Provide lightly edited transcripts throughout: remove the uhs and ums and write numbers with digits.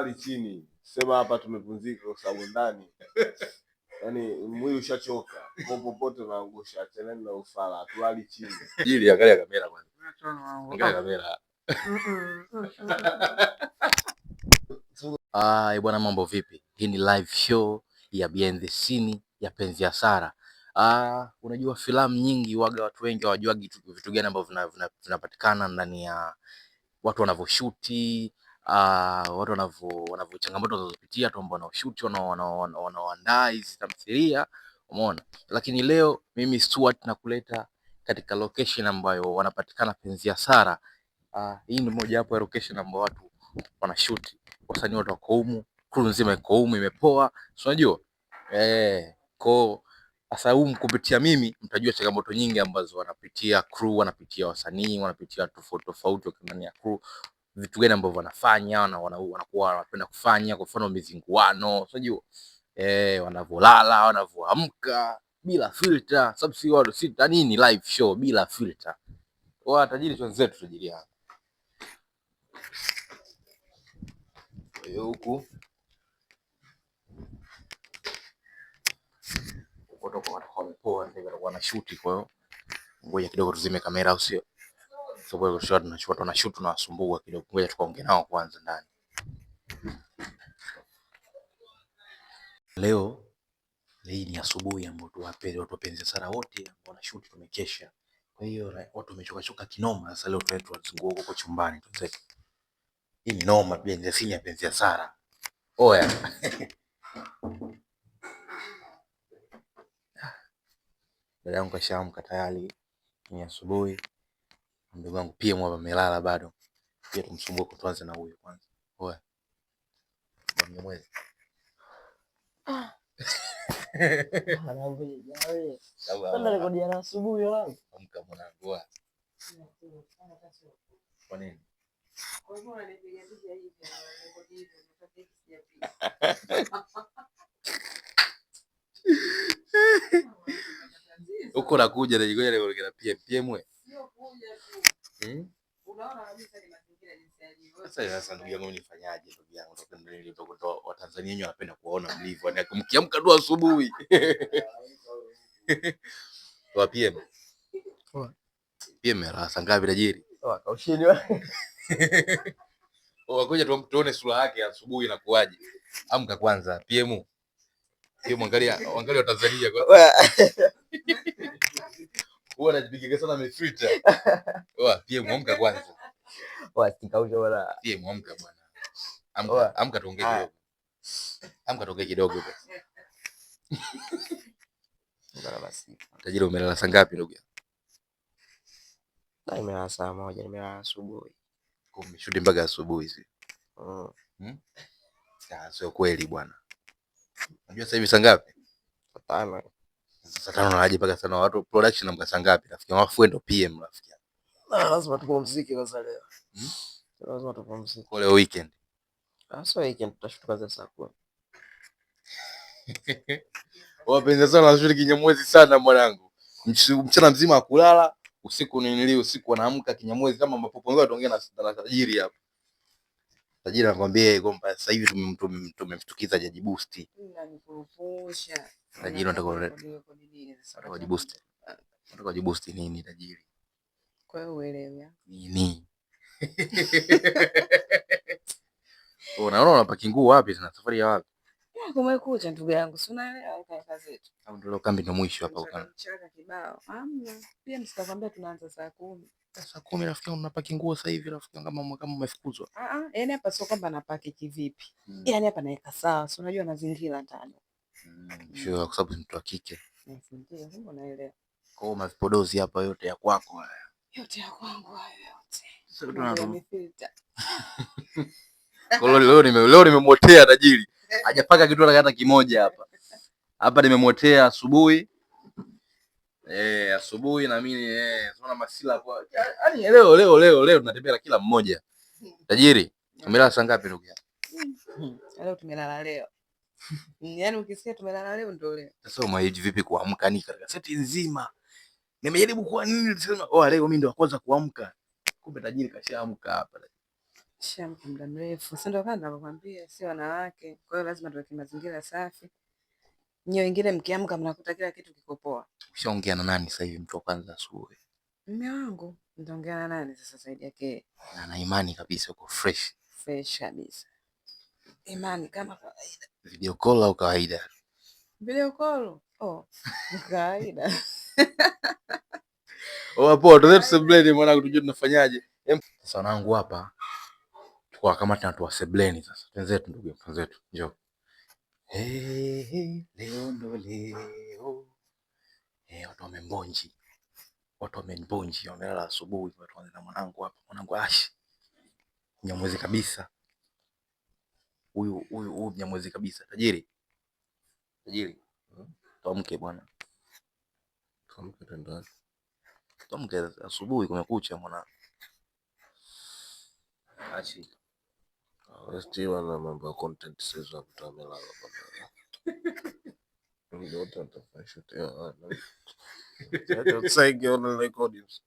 Hatulali chini, sema hapa tumepumzika kwa sababu ndani yani mwili ushachoka, kwa popote unaangusha. Achaneni na ufala, hatulali chini. Ili angalia kamera kwanza. Angalia kamera. Ah, bwana mambo vipi? Hii ni live show ya behind the scene ya Penzi ya Sara. Ah, unajua filamu nyingi waga watu wengi hawajuagi vitu gani ambavyo vinapatikana ndani ya watu wanavyoshuti, watu wanavyo changamoto wanazopitia, watu ambao wanaoshuti, wanaoandaa hizi tamthilia, umeona. Lakini leo mimi Stuart nakuleta katika location ambayo wanapatikana Penzi ya Sara. Hii ni moja wapo ya location ambayo watu wanashuti, wasanii wote wako humu, crew nzima iko humu, imepoa, si unajua ko sasa humu kupitia mimi mtajua changamoto nyingi ambazo wanapitia crew, wanapitia wasanii, wanapitia tofauti tofauti wakiwa ndani ya crew, vitu gani ambavyo wanafanya, wanakuwa wanapenda kufanya, kwa mfano mizinguano, unajua wanavyolala, wanavyoamka bila filter, sababu si watu si nini, live show bila filter. Wa tajiri wenzetu, tajiri yao. Kwa hiyo huku wamepoa sasa hivi watakuwa wanashuti, kwa hiyo ngoja kidogo tuzime kamera, au sio? Sababu tunashoot tunawasumbua kidogo, ngoja tukaongee nao kwanza ndani. Leo hii ni asubuhi ambayo watu wapenzi sana wote ambao wanashoot tumekesha. Kwa hiyo watu wamechoka choka kinoma. Sasa leo tuwazunguka huko chumbani tuzetu. Hii ni noma pia, ni sini ya Penzi ya Sara. Oya. Dada yangu kashaamka tayari, ni asubuhi. Ndugu yangu pia mwa amelala bado. Pia tumsumbue kwa tuanze na huyo kwanza. Oya. Bwana mwezi. Asubuhi wangu. Amka mwanangu. Kwa nini? Huko nakuja najigoja leo PM PM we. Sasa sasa ndugu yangu nifanyaje ndugu yangu? Ndio Watanzania wenyewe wanapenda kuwaona mlivyo. Yaani mkiamka tu asubuhi. Wa PM. PM saa ngapi tajiri? Kaushini. Wakuja tuone sura yake asubuhi inakuwaje. Amka kwanza PM. PM, angalia angalia Watanzania kwa. Huwa anajipiga sana amefrita. Oa PM amka kwanza. Oa sikausha bwana. PM amka bwana. Amka, amka tuongee kidogo. Amka tuongee kidogo basi. Tajiri umelala saa ngapi ndugu yangu? Nimelala saa 1, nimelala asubuhi. Umeshuti mpaka asubuhi si? Sio kweli bwana. Unajua sasa hivi saa ngapi? Saa 5. Saa 5 unalaje mpaka saa 5? Watu production na saa ngapi rafiki? Alafu wewe ndo PM rafiki. Lazima tupumzike kwanza leo. Lazima tupumzike. Kwa leo weekend. Sasa weekend tutashuti kwanza saa 10. Wapenzi sana wanashuti kinyamwezi sana mwanangu. Mchana mzima akulala, usiku nini, usiku wanaamka kinyamwezi kama mapopo. Ngoja tuongee na tajiri hapa. Tajiri anakuambia kwamba sasa hivi tumemshtukiza Jaji Boost. Tajiri unataka kujiboost. Unataka kujiboost nini tajiri? Kwa hiyo uelewe. Nini? Unaona unapaki nguo wapi tena? Safari ya wapi? Kumekucha ndugu yangu, si unaelewa kazi zetu. Au ndio kambi ndio mwisho hapa ukana. Mchaka kibao. Hamna. Pia msitakwambia tunaanza saa 10. Saa 10 rafiki yangu unapaki nguo sasa hivi rafiki yangu kama umefukuzwa. Yaani hapa sio kwamba napaki kivipi. Yaani hapa naweka sawa, si unajua mazingira ndani. Sure, kwa sababu mtu wa kike. Ndio, kumbe unaelewa. Kwa hiyo mavipodozi hapa yote ya kwako haya. Yote ya kwangu hayo yote. Sasa Kwa hiyo leo nimemotea tajiri. Hajapaka kitu hata kimoja hapa. Hapa nimemotea asubuhi. Asubuhi na mimi unaona masila kwa. Yaani leo leo leo leo tunatembea kila mmoja. Tajiri, umelala saa ngapi ndugu yangu? Leo tumelala leo. Yaani ukisikia tumelala leo ndio leo. Sasa umewahi vipi kuamka ni katika seti nzima? Nimejaribu kwa nini nisema, oh leo mimi ndio wa kwanza kuamka. Kumbe tajiri kashaamka hapa. Shamka muda mrefu, si ndio? Kama ninavyokuambia, si wanawake, kwa hiyo lazima tuweke mazingira safi. Nyie wengine mkiamka mnakuta kila kitu kiko poa. Ushaongea na nani sasa hivi mtu wa kwanza asubuhi? Mume wangu nitaongea na nani sasa zaidi yake? Na na imani kabisa uko fresh. Fresh kabisa, imani kama kawaida. Video call au kawaida? Video call oh, kawaida. Oh, poa, tuende tusebleni mwanangu, tujue tunafanyaje. Sasa wanangu hapa kwa kama tunatoa sebleni sasa. Twenzetu ndugu yangu, twenzetu. Njoo. Hey, hey, leo ndo leo. Eh, watu wamembonji. Watu wamembonji, wamelala asubuhi, watu waanze na mwanangu hapa, mwanangu Ashi. Mnyamwezi kabisa. Huyu huyu huyu mnyamwezi kabisa. Tajiri. Tajiri. Tuamke bwana. Tuamke twende wapi? Tuamke asubuhi kumekucha mwanangu. Ashi. Westi na mambo ya content sasa watu wamelala bwana. Ndio wote watafanya shoot ya wana. Sasa on recordings.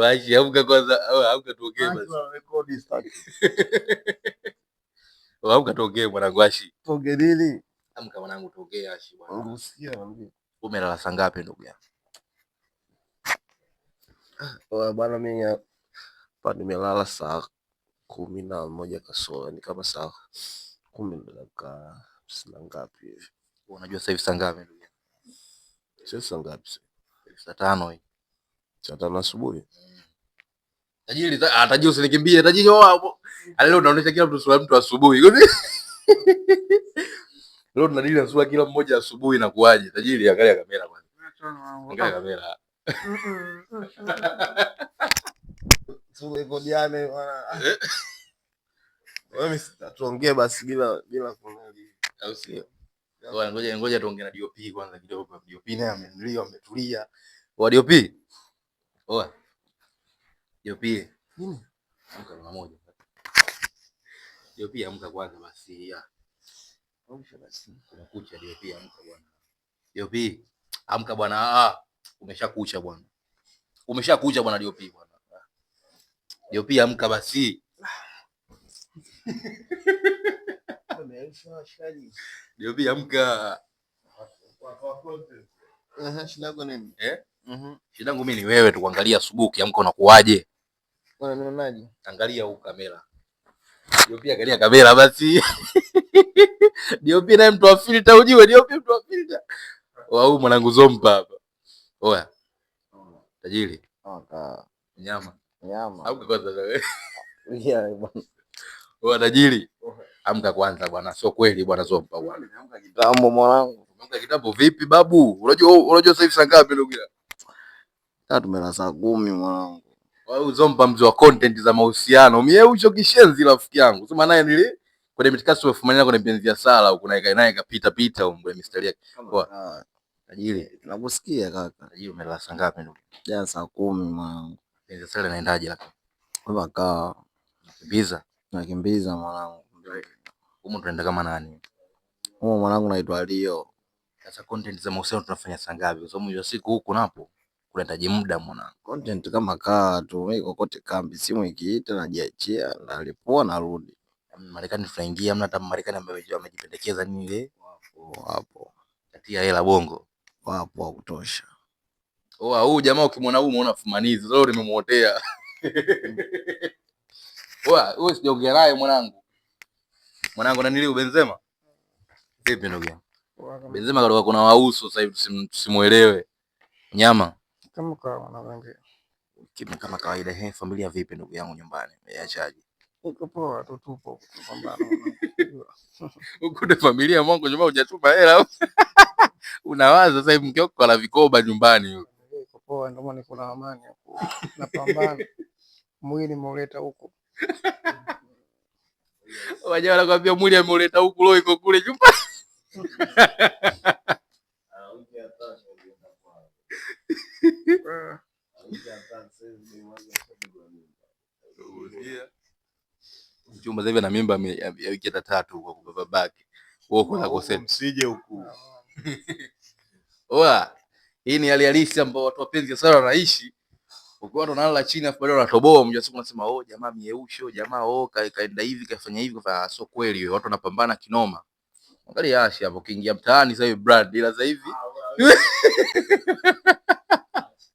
Ashi, amka kwanza, amka tuongee basi. Rekodi sitaki. Amka tuongee mwanangu Ashi. Tuongee nini? Amka mwanangu tuongee Ashi bwana. Usikia naambia. Umelala saa ngapi ndugu yangu? Oya bwana, mimi hapa nimelala saa 11 kasoro, ni kama saa 10 na dakika 50 na ngapi hivi. Unajua sasa hivi saa ngapi ndugu yangu? Sio saa ngapi sasa? Saa 5 hii. Saa 5 asubuhi. Tajiri, tajiri usinikimbie. Tajiri wao. Leo unaonyesha kila mtu sura mtu asubuhi. Leo tunadili na sura kila mmoja asubuhi na kuaje? Tajiri, angalia kamera kwanza. Angalia kamera. Turekodiane bwana. Wewe tuongee basi bila kunali. Au sio? Bwana, ngoja ngoja tuongee na DOP kwanza kidogo. DOP naye amenulia, ametulia. Wa DOP? Oa. DOP. Nini? Amka mara moja. DOP amka kwanza basi. Ya. Amsha basi. Kumekucha DOP, amka bwana. DOP, amka bwana. Ah, umeshakucha bwana. Umeshakucha bwana DOP bwana. DOP amka basi. DOP amka. Shida yako nini? Eh? Shida yangu mimi ni wewe tu kuangalia asubuhi ukiamka unakuaje? Bwana nionaje? Angalia huku kamera. DOP angalia kamera basi. DOP naye mtu wa filter ujue, DOP mtu wa filter. Wa huyu mwanangu Zompa hapa. Oya. Tajiri. Aka Nyama. nyama. Amka kwanza wewe. Yeah, bwana. Oya tajiri. Amka kwanza bwana, sio kweli bwana Zompa bwana. Nimeamka kitambo mwanangu. Amka kitambo vipi babu? Unajua sasa hivi saa ngapi ndugu yangu? Tatu mela saa 10 mwanangu. Wewe Zompa mzee wa content za mahusiano. Mie hucho kishenzi rafiki yangu. Sema naye nili kwenye mitikasi umefumania kwenye penzi ya sala huko naye naye kapita pita huko kwenye mistari yake. Poa. Tajiri, Nakusikia kaka. tajiri umelala saa ngapi ndugu? Jana saa 10 mwanangu. Penzi ya sala inaendaje lakini? Wewe kaa. Nakimbiza. Nakimbiza mwanangu. Huko tunaenda kama nani? Huko mwanangu naitwa Leo. Sasa content za mahusiano tunafanya saa ngapi? Kwa sababu mwisho wa siku huku napo kunahitaji muda mwanangu. Content kama kaa tu, mimi kokote kambi, simu ikiita najiachia, nalipua narudi. Marekani tunaingia, hamna hata Marekani ambaye amejipendekeza nini ile? Wapo wapo. Katia hela bongo. Wapo wa kutosha. Oh, huyu jamaa ukimwona huyu umeona fumanizi. Leo nimemuotea. Oa, huyu sijaongea naye mwanangu. Mwanangu na nili Benzema? Vipi ndugu yangu? Benzema katoka kuna wauso sasa hivi tusimuelewe. Nyama. Kama kawaida. Kama kawaida, he, familia vipi ndugu yangu nyumbani? Umeachaje? Iko poa tu, tupo kupambana. Ukute familia mwangu nyumbani hujatuma hela. Unawaza sasa hivi mke wako ana vikoba nyumbani huko. Iko poa, ndio maana kuna amani huko. Napambana. Mwili nimeuleta huko. Wajawa wanakuambia mwili ameuleta huku, roho iko kule nyumbani. Mchumba sasa hivi ana mimba ya wiki hata 3 kwa babake. Wewe uko na kosea. Msije huku. Oa, hii ni hali halisi ambayo watu wapenzi sana wanaishi. Ukiwa watu wanalala chini afu bado wanatoboa, mwisho wa siku unasema oh, jamaa mieusho, jamaa oh, kaenda hivi kafanya hivi, kafanya sio kweli. Watu wanapambana kinoma. Angalia Ashi hapo, ukiingia mtaani sasa hivi brand, ila sasa hivi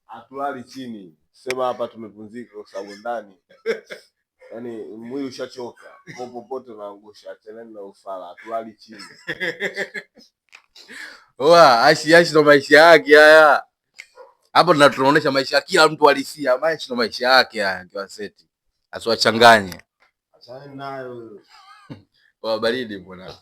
Hatulali chini, sema hapa tumepumzika kwa sababu ndani yaani mwili ushachoka, kwa popote unaangusha. Achaneni na ufala, hatulali chini. Oa, Ashi Ashi ndo maisha yake haya. Hapo tunaonyesha maisha ya kila mtu halisia, maisha ndo maisha yake haya kwa seti. Asiwachanganye. Achana nayo. Kwa baridi bwana.